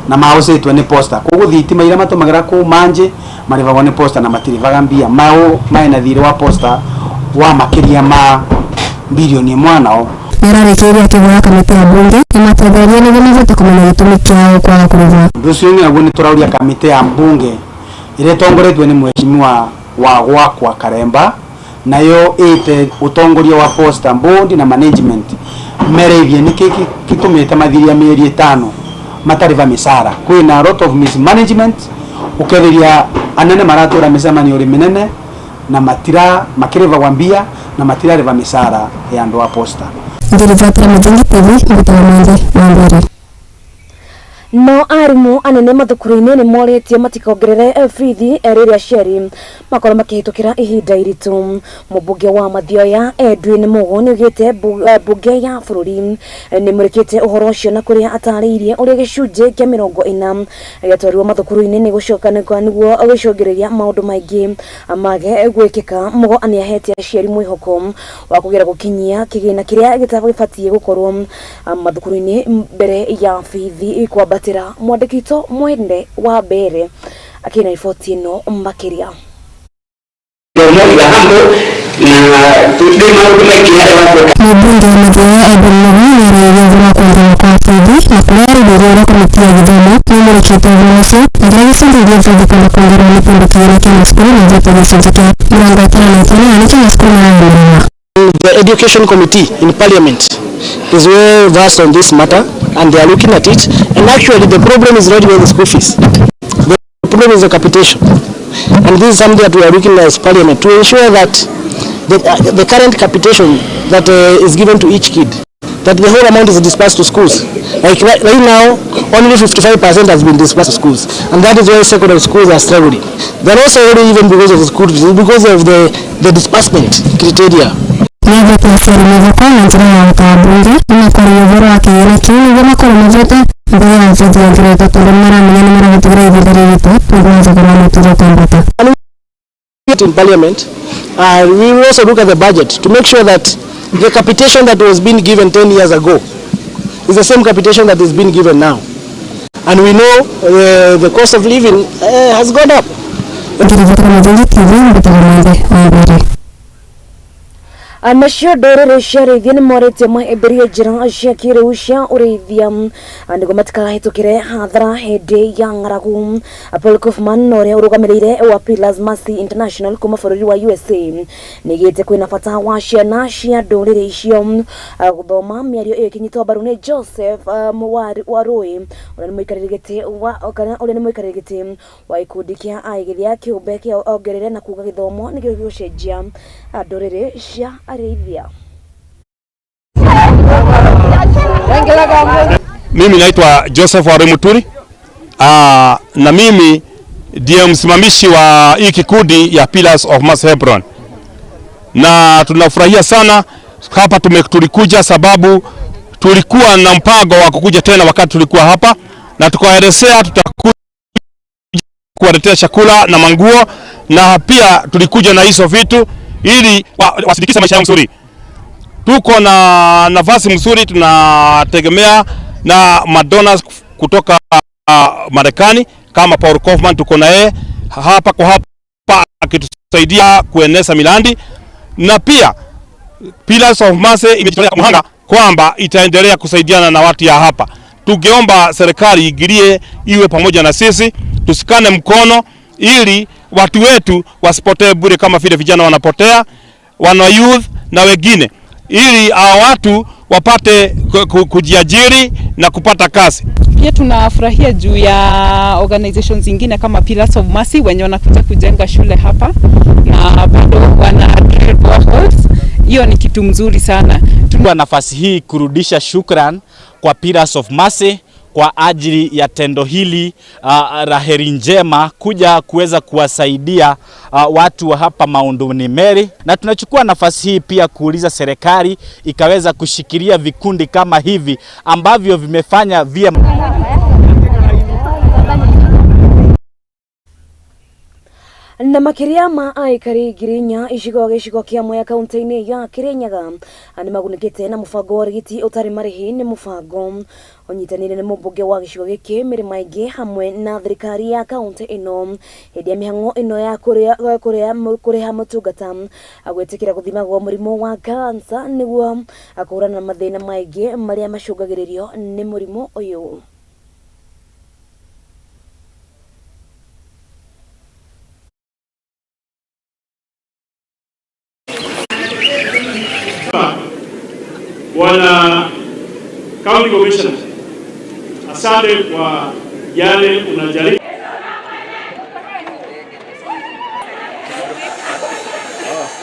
na maũcĩtwo nĩ posta koguo thitima iria matũmagĩra kũu manje Marĩhagwo nĩ posta na matirĩhaga mbia mau maena thirĩ wa posta wa makĩria ma bilioni 1 nao. Nĩararĩkĩrĩria akĩhoya kamĩtĩ ya mbunge ĩmatetherie nĩguo mahote kũmenya gĩtũmi kĩao kwaga kũrĩhwo. Ũndũ ũcio naguo nĩ tũrauria kamĩtĩ ya mbunge ĩrĩa ĩtongoretio nĩ mheshimiwa wa gwakwa Karemba, nayo ĩte ũtongoria wa posta board na management mereithie nĩkĩ gĩtũmĩte mathiria mĩeri 5 matarĩha mĩcara. Kwĩna a lot of mismanagement, ũketheria anene maratũra mĩcemanio ĩrĩ mĩnene na matira makĩrĩhagwa mbia na matirarĩha mĩcara ya andũ a posta. Ngĩribotera Mũthingi TV, ngũtaga Mwanthi wa Mbere. No arimũ anene mathukuru-inĩ nĩ morĩtio matikongerere bithi rĩrĩa aciari makorwo makĩhĩtũkĩra ihinda iritũ. Mũmbunge wa Mathioya Edwin Mugo nĩ augĩte mbunge ya bũrũri nĩ mũrĩkĩte ũhoro ũcio, na kũrĩa atarĩirie ũrĩa gĩcunjĩ kĩa 40 gĩatwarirwo mathukuru-inĩ nĩ gũcoka nĩguo gũcũngĩrĩria maũndũ maingĩ mage gwĩkĩka. Mugo nĩahete aciari mwĩhoko wa kũgera gũkinyia kĩgĩna kĩrĩa gĩtabatiĩ gũkorwo mathukuru-inĩ mbere ya bithi kwambatĩra. Mwandĩki witũ Mwende wa Mbere akĩna riboti ĩno makĩria. Mũmbunge wa Mathioya Edwin Mugo nĩarĩrĩria ũhoro wa kuongererwo kwa bithi, na kũrĩa arĩrĩirie ũrĩa kamĩtĩ ya gĩthomo nĩĩmũrĩkĩte ũhoro ũcio na kĩrĩa gĩcũngĩrĩirie bithi kwenda kuongererwo nĩ tondũ kĩgĩna kĩa macukuru nĩ gĩte gĩcunjĩ kĩa 55 na nĩkĩo macukuru maragũmĩrwo. The Education Committee in Parliament is well versed on this matter and they are looking at it, and actually the problem is not even the school fees. The problem is the capitation, and this is something that we are looking at as Parliament to ensure that the current capitation that is given to each kid, that the whole amount is dispersed to schools. Like right now, only 55% has been dispersed to schools, and that is why secondary schools are struggling. They're also only even because of the school fees, because of the disbursement criteria. Nĩathĩte aciari mwĩhoko na njĩra ya gũtaa mbunge nĩmakwaria ũhoro wa kĩgĩna kĩu nĩguo makorwo mavete mbere ya bithi yongereretwo, tondũ nĩmaramenya nĩmarahĩtũkĩra ihinda rĩritũ tondũ wa thogora wa mũtũrĩre kwambata. In Parliament, we will also look at the budget to make sure that the capitation that was being given 10 years ago is the same capitation that is being given now. And we know the cost of living has gone up. Ngĩribotera Mũthingi TV, ngũtaga Mwanthi wa Mbere. Nacio ndũrĩrĩ cia arĩithia nĩ morĩtio mahĩmbĩrie njĩra cia kĩrĩu cia ũrĩithia nĩguo matikahĩtũkĩre hathara hĩndĩ ya ng'aragu. Paul Kaufman, ũrĩa ũrũgamĩrĩire wa Pillars Mercy International kuma bũrũri wa USA, nĩgĩte kwĩna bata wa ciana cia ndũrĩrĩ icio gũthoma. Mĩario ĩyo ĩkĩnyitwo mbaru nĩ Joseph Warũĩ, ũrĩa nĩ mũikarĩri gĩtĩ wa kana ũrĩa nĩ mũikarĩri gĩtĩ wa gĩkundi kĩa aigithia kĩũmbe kĩa, ongerere na kuga gĩthomo nĩkĩo gĩgũcenjia ndũrĩrĩ cia arĩithia. Mimi naitwa Joseph Warui Muturi. Na mimi ndiye msimamishi wa hii kikundi ya Pillars of Mercy Hebron, na tunafurahia sana hapa tulikuja sababu tulikuwa na mpango wa kukuja tena wakati tulikuwa hapa, na tukaelezea tutakuja kuwaletea chakula na manguo, na pia tulikuja na hizo vitu ili wasindikize maisha yao mzuri. Tuko na nafasi mzuri, tunategemea na madonors kutoka Marekani kama Paul Kaufman, tuko na yeye hapa kwa hapa akitusaidia kueneza miradi, na pia Pillars of Mercy imejitolea muhanga kwamba itaendelea kusaidiana na watu ya hapa. Tungeomba serikali ingilie, iwe pamoja na sisi, tusikane mkono ili watu wetu wasipotee bure kama vile vijana wanapotea, wana youth na wengine, ili hawa watu wapate kujiajiri na kupata kazi. Pia tunafurahia juu ya organizations zingine kama Pillars of Mercy wenye wanakuja kujenga shule hapa na bado wana drill boreholes. Hiyo ni kitu mzuri sana. Kwa nafasi hii kurudisha shukran kwa Pillars of Mercy kwa ajili ya tendo hili la heri njema kuja kuweza kuwasaidia watu wa hapa Maunduni Meri, na tunachukua nafasi hii pia kuuliza serikali ikaweza kushikilia vikundi kama hivi ambavyo vimefanya vyema. Na makĩria ma aikari 4,000 icigo gĩcigo kĩa Mwea kaunti-inĩ ya Kirinyaga nĩ magunĩkĩte na mũbango wa ũrigiti ũtarĩ marĩhi. Nĩ mũbango ũnyitanĩire nĩ mũmbunge wa gĩcigo gĩkĩ Mary Maingĩ hamwe na thirikari ya kaunti ĩno hĩndĩ ya mĩhang'o ĩno ya kũrĩha motungata gwĩtĩkĩra gũthimagwo mũrimũ wa kansa nĩguo kũhũrana na mathĩna maingĩ marĩa macũngagĩrĩrio nĩ mũrimũ ũyũ. Bwana County Commissioner, asante kwa yale unajaribu.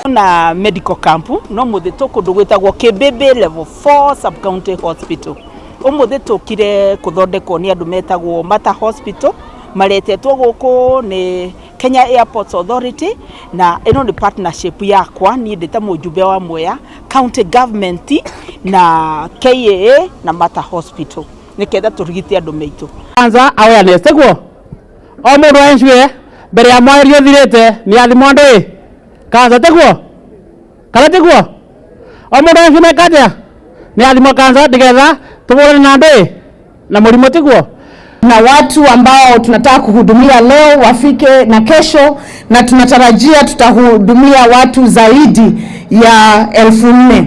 Na medical camp no muthi tukundu gwitagwo Kibebe level 4 sub county hospital. Umuthi tukire kuthondekwo ni andu metagwo Mata Hospital maretetwo guku ni Kenya Airports Authority, na ino ni partnership yakwa ni ndita mujumbe wa Mwea county government na KAA na Mata Hospital niketha turigite andu meitu. Kwanza awareness teguo o mundu encue mbere ya mweri uthirite ni athimwo andu i kansa teguo kana teguo o mundu encue mekatia ni athimwo kansa nigetha tubũrane na andu i na murimu tiguo. Na watu ambao tunataka kuhudumia leo wafike na kesho, na tunatarajia tutahudumia watu zaidi ya 4,000.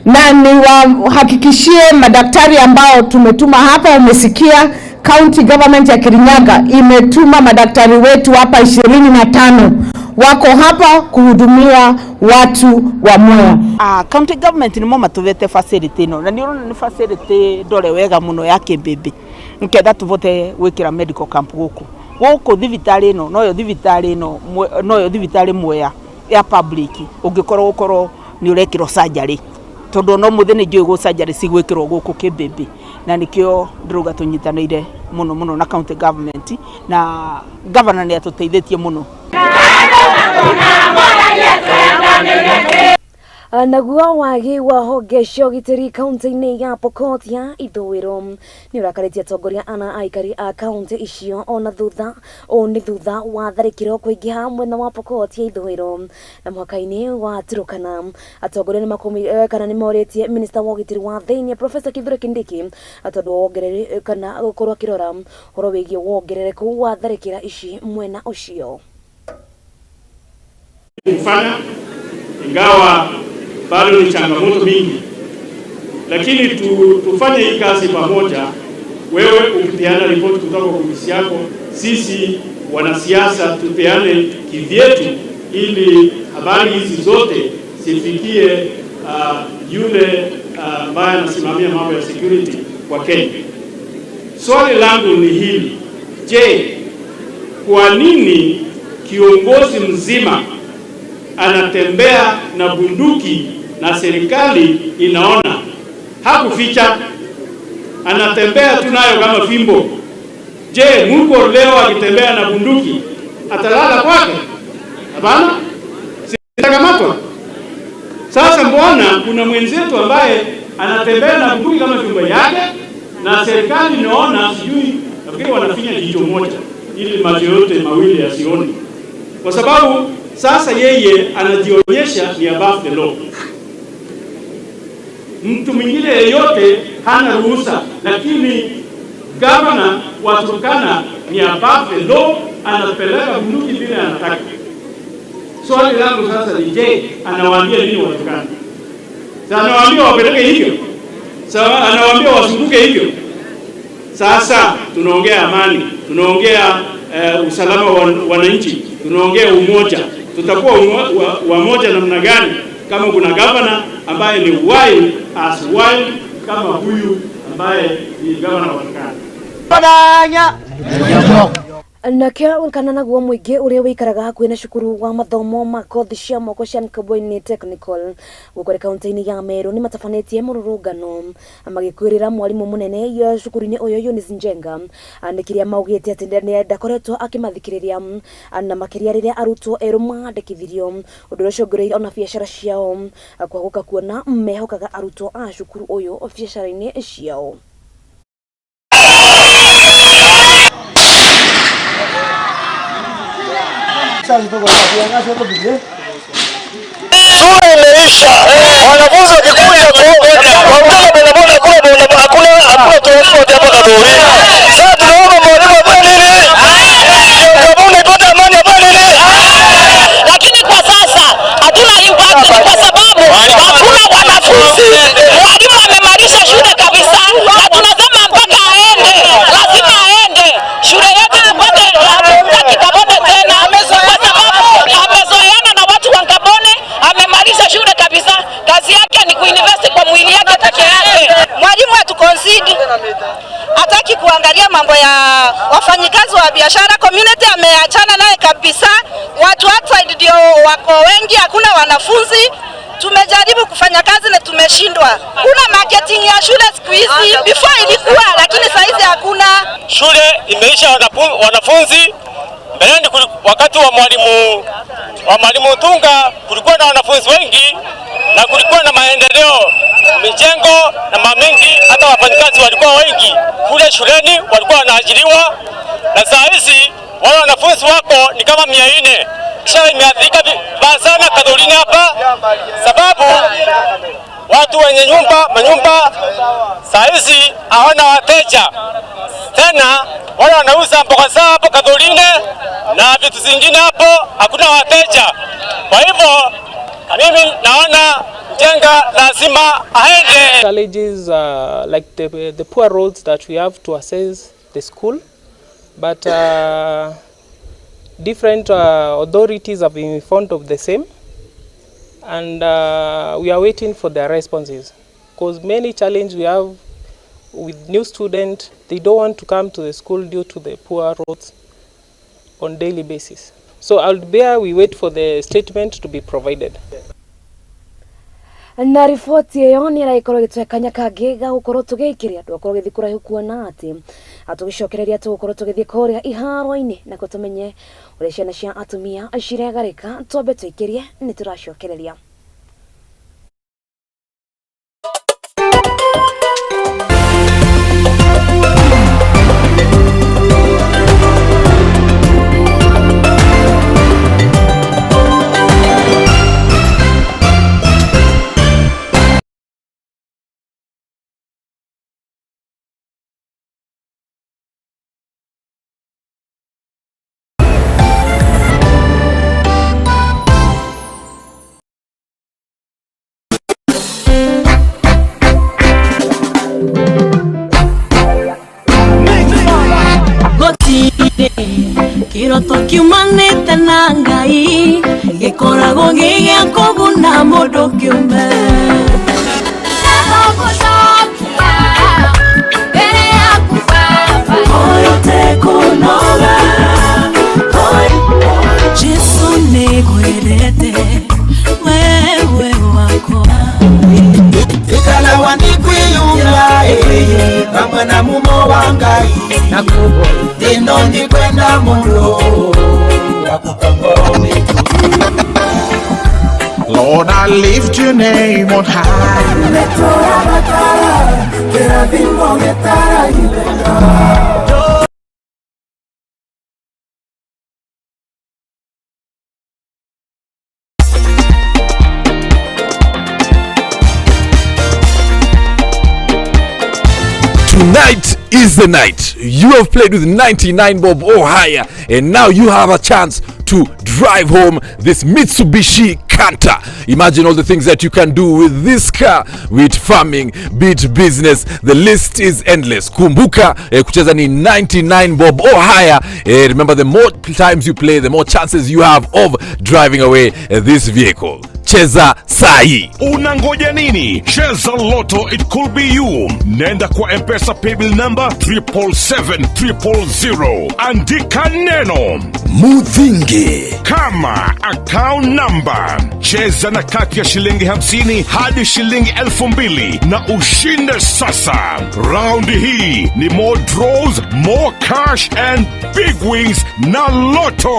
Na niwahakikishie madaktari ambao tumetuma hapa, umesikia county government ya Kirinyaga imetuma madaktari wetu hapa 25 wako hapa kuhudumia watu wa Mwea. County government nimo matuvete facility no, na niurona ni facility ndore wega muno ya Kibebe nketha tuvote gwikira medical camp guku guku thibitari ino noyo thibitari ino noyo thibitari Mwea ya public ungikorwo gukorwo ni urekirwo surgery tondu no muthi ni njui gu surgery cigwikirwo guku Kibebe, na nikio ndiruga tunyitanire muno muno na county government na governor ni atuteithitie muno. Naguo wagi wa honge cia ũgitĩri kaunti-inĩ ya Pokot ya Ithũĩro nĩ ũrakarĩtie atongoria ana aikari a kaunti icio ona thutha ũũ nĩ thutha wa tharĩkĩro kũingĩha mwena wa Pokot ya Ithũĩro na mũhaka-inĩ wa Turkana. Atongoria nĩ kana nĩ morĩtie minista wa ũgitĩri wa thĩinĩ Professor Kithure Kindiki tondũ wa wongerereku kana gũkorwo akĩrora ũhoro wĩgiĩ wongerereku wa tharĩkĩra ici mwena ũcio. Kufanya ingawa bado ni changamoto mingi, lakini tufanye hii kazi pamoja. Wewe ukipeana ripoti kutoka kwa ofisi yako, sisi wanasiasa tupeane kivyetu, ili habari hizi zote zifikie yule ambaye anasimamia mambo ya security kwa Kenya. Swali langu ni hili: je, kwa nini kiongozi mzima anatembea na bunduki na serikali inaona? Hakuficha, anatembea tu nayo kama fimbo. Je, Muko leo akitembea na bunduki atalala kwake? Hapana, sitakamatwa. Sasa mbona kuna mwenzetu ambaye anatembea na bunduki kama fimbo yake na serikali inaona? Sijui, nafikiri wanafinya jicho moja ili macho yote mawili yasione, kwa sababu sasa yeye anajionyesha ni above the law. Mtu mwingine yeyote hana ruhusa, lakini governor wa Turkana ni above the law, anapeleka bunduki vile anataka. Swali langu sasa ni je, anawaambia nini wa Turkana? Sasa anawaambia wapeleke hivyo? Sasa anawaambia wasunguke hivyo? Sasa tunaongea amani, tunaongea usalama wa wananchi, tunaongea umoja. Tutakuwa wamoja namna gani kama kuna governor ambaye ni wild as wild kama huyu ambaye ni governor wa Turkana? Nakio kana naguo mũingĩ ũrĩa wĩikaraga hakuhĩ na cukuru wa mathomo ma kothi cia moko cia Nkobweni Technical gũkũ kaunti-inĩ ya Meru nĩ matabanĩtie mũrũrũngano magĩkwĩrĩra mwarimũ mũnene ya cukuru-inĩ ũyũ Eunice Njenga nĩ kĩrĩa maugĩte atĩ ndakoretwo akĩmathikĩrĩria na makĩria rĩrĩa arutwo erũ mandĩkithirio ũndũ ũrĩa ũcũngĩrĩirie ona biacara ciao kwagũka kuona mehokaga arutwo a cukuru ũyũ biacara-inĩ ciao. Shule imeisha, wanafunzi wakikuja kutoka bodaboda, hakuna transport hapa Kadhuri. Sasa tunaomba mwalimu afanye nini? Ndio ipate amani hapa nini? Lakini kwa sasa hatuna impact kwa sababu hakuna wanafunzi. Mwalimu amemaliza shule kabisa, na tunasema mpaka aende, lazima aende. Shule yetu ipate Gabone tena, kwa sababu amezoeana na watu wa Gabone, amemaliza shule kabisa. Kazi yake ni kuinvest kwa mwili yake peke yake. Mwalimu atuconcede, hataki kuangalia mambo ya wafanyikazi wa biashara. Community ameachana naye kabisa. Watu outside ndio wako wengi, hakuna wanafunzi. Tumejaribu kufanya kazi na tumeshindwa. Kuna marketing ya shule siku hizi, before ilikuwa, lakini saa hizi hakuna. Shule imeisha wanafunzi. Mbeleni wakati wa mwalimu Tunga kulikuwa na wanafunzi wengi na kulikuwa na maendeleo, mijengo na mamingi, hata wafanyikazi walikuwa wengi kule shuleni, walikuwa wanaajiriwa. Na saa hizi wale wanafunzi wako ni kama 400. Shule imeathirika vibaya sana Kadhuruni hapa, sababu watu wenye manyumba saa hizi hawana wateja tena. Wale wanauza mboga zao hapo Kadhuruni na vitu zingine hapo, hakuna wateja. Kwa hivyo mimi naona Njenga lazima aende. Challenges like the poor roads that we have to access the school, but different authorities have been informed of the same, and we are waiting for their responses, because many challenges we have with new students, they don't want to come to the school due to the poor roads on daily basis. So I'll bear we wait for the statement to be provided. Na riboti ĩyo nĩ ĩragĩkorwo ĩgĩtũhe kanya kangĩ ga gũkorwo tũgĩikĩria andũ akorwo gĩthiĩ kũraihu kuona atĩ atũgĩcokereria tũgũkorwo tũgĩthiĩ kũrĩa iharo-inĩ nakuo tũmenye ũrĩa ciana cia atumia ciregarĩka. Twambe tũikĩrie, nĩ tũracokereria. Kiroto kiumanĩte na Ngai gĩkoragwo gĩ gĩa kũguna mũndũ kĩũmbe. Jesu nĩngwendete wewe wakwa. Ikala wanikwiyumba pamwe na mumo wa Ngai na kubo ino ndikwenda mundu Lord, I lift your name on high. Tonight is the night. You have played with 99 bob or higher, and now you have a chance to drive home this Mitsubishi Canter. Imagine all the things that you can do with this car, with farming, be it business, the list is endless. Kumbuka, kucheza ni 99 bob or higher. Remember, the more times you play, the more chances you have of driving away this vehicle. Cheza sahi. Unangoja nini? Cheza Lotto, it could be you. Nenda kwa M-Pesa paybill number 777 000. Andika neno Muthingi kama account number. Cheza na kati ya shilingi 50 hadi shilingi 2000 na ushinde sasa. Round hii ni more draws, more cash and big wins na Lotto.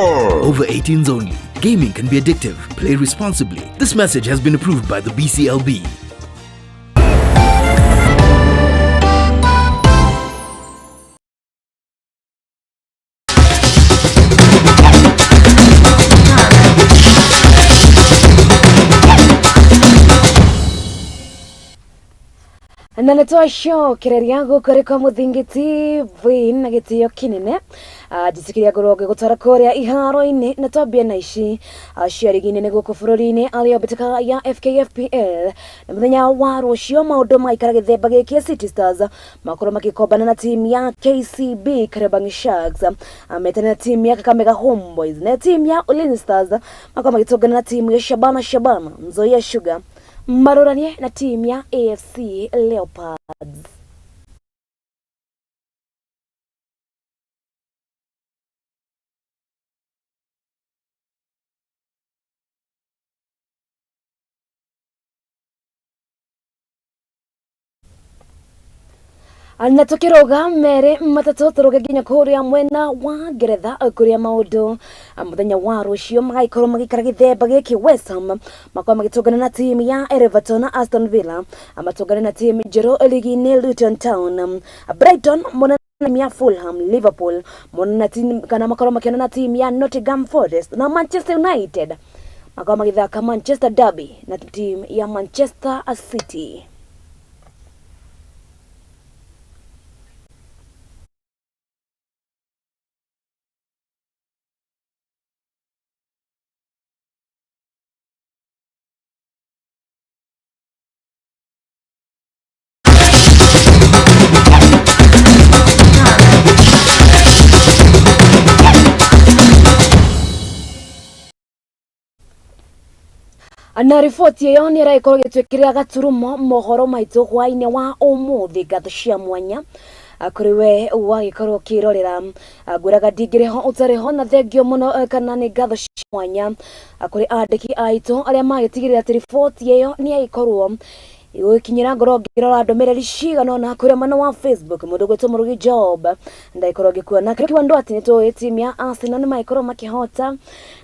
Over 18s only. Gaming can be addictive. Play responsibly. This message has been approved by the BCLB. Na nĩ twacokereria gũkũ rĩ kwa Mũthingi TV na gĩtĩo kĩnene. Njĩtĩkĩria ngorwo ngĩgũtwara kũrĩa iharo-inĩ na twambie na ici cia rigi nene gũkũ bũrũri-inĩ arĩo mbĩtĩka ya FKFPL. Na mũthenya wa rũciũ maũndũ maikara gĩthemba gĩkĩ, City Stars makorwo magĩkombana na timu ya KCB Kariobangi Sharks, metane na timu ya Kakamega Homeboys, na timu ya Ulinzi Stars makorwo magĩtũngana na timu ya Shabana Shabana. Nzoia Sugar maroranie na timu ya AFC Leopards. Na tukiroga merĩ matatũ tũrũge nginya kũrĩa mwena wa Ngeretha kũrĩa maũndũ mũthenya wa rũciũ magagĩkorwo magĩikara gĩthemba gĩkĩ, West Ham makorwo magĩtũngana na timu ya Everton na Aston Villa matũngane na timu njerũ ligi-inĩ Luton Town. Brighton monana na timu ya Fulham, Liverpool monana na timu kana makorwo makĩonana na timu ya Nottingham Forest, na Manchester United makorwo magĩthaka Manchester Derby na timu ya Manchester City. Na riboti ĩyo nĩ ĩragĩkorwo ĩgĩtwĩkĩrĩra gaturumo mohoro maitũ hwaĩ-inĩ wa ũmũthĩ. Ngatho cia mwanya kũrĩ we wagĩkorwo ũkĩrorera, ngwĩraga ndingĩrĩ ho ũtarĩ ho, na thengio mũno kana nĩ ngatho cia mwanya kũrĩ andĩki aitũ arĩa magĩtigĩrĩra atĩ riboti ĩyo nĩ yagĩkorwo igũgĩkinyĩra ngoro. Ngĩrora ndũmĩrĩri cigana ũna kũrĩa mwena wa Facebook, mũndũ gwĩtwo Mũrugi Job ndagĩkorwo ngĩkuona kĩrĩa andũ atĩ nĩ tũĩ timu ya Arsenal nĩ magĩkorwo makĩhota,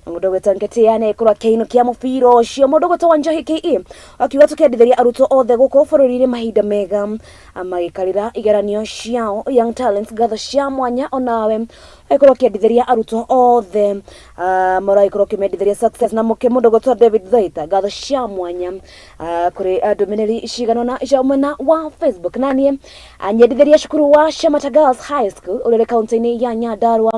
na mũndũ gwĩtwo Nketia nĩ agĩkorwo akĩinũkia mũbira ũcio. Mũndũ gwĩtwo Wanjohi KE akiuga tũkendithĩria arutwo othe gũkũ bũrũri-inĩ mahinda mega magĩkarĩra igeranio ciao. Young Talents, ngatho cia mwanya onawe agĩkorwo ũkĩendithĩria arutwo othe, maragĩkorwo ũkĩmendithĩria success. Na mũke mũndũ gwĩtwo David Thaita, ngatho cia mwanya kũrĩ ndũmĩrĩri cigana ũna cia mwena wa Facebook. Na niĩ nyendithĩria cukuru wa Shamata Girls High School ũrĩa ũrĩ kaunti-inĩ ya Nyandarua,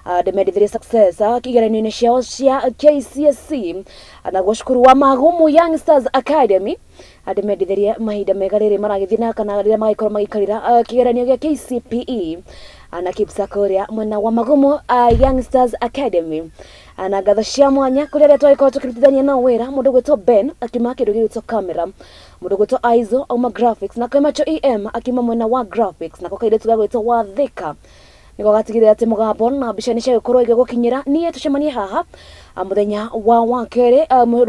ndĩmendithĩrie success igeranio-inĩ ciao cia KCSE. Naguo cukuru wa Magumu Young Stars Academy ndĩmendithĩrie mahinda mega rĩrĩ maragĩthiĩ na kana rĩrĩa magĩkorwo magĩikarĩra kĩgeranio gĩa KCPE, na KIPSA kũrĩa mwena wa Magumu Young Stars Academy. Na ngatho cia mwanya kũrĩ arĩa twagĩkorwo tũkĩrutithania nao wĩra, mũndũ gwĩtwo Ben akiuma kĩndũ gĩgwĩtwo camera, mũndũ gwĩtwo Aizo auma graphics, na Kemacho EM akiuma mwena wa graphics, nako kairĩtu gagwĩtwo Wathĩka nĩgo gatigĩrĩra atĩ mũgambo na mbica nĩ ciagĩkorwo igĩgũkinyĩra. Niĩ tũcemanie haha mũthenya wa wakerĩ,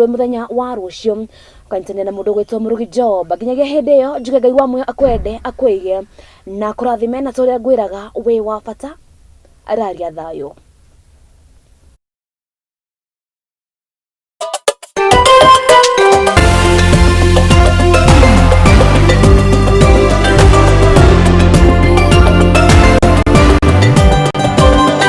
mũthenya wa rũciũ ũkanyitanĩra na mũndũ gwĩtwo Mũrugi Job. Nginyagia hĩndĩ ĩyo njuge Ngai wa muoyo akwende, akwĩige na kũrathime, na tũrĩa ngwĩraga wĩ wa bata. Araria thayũ.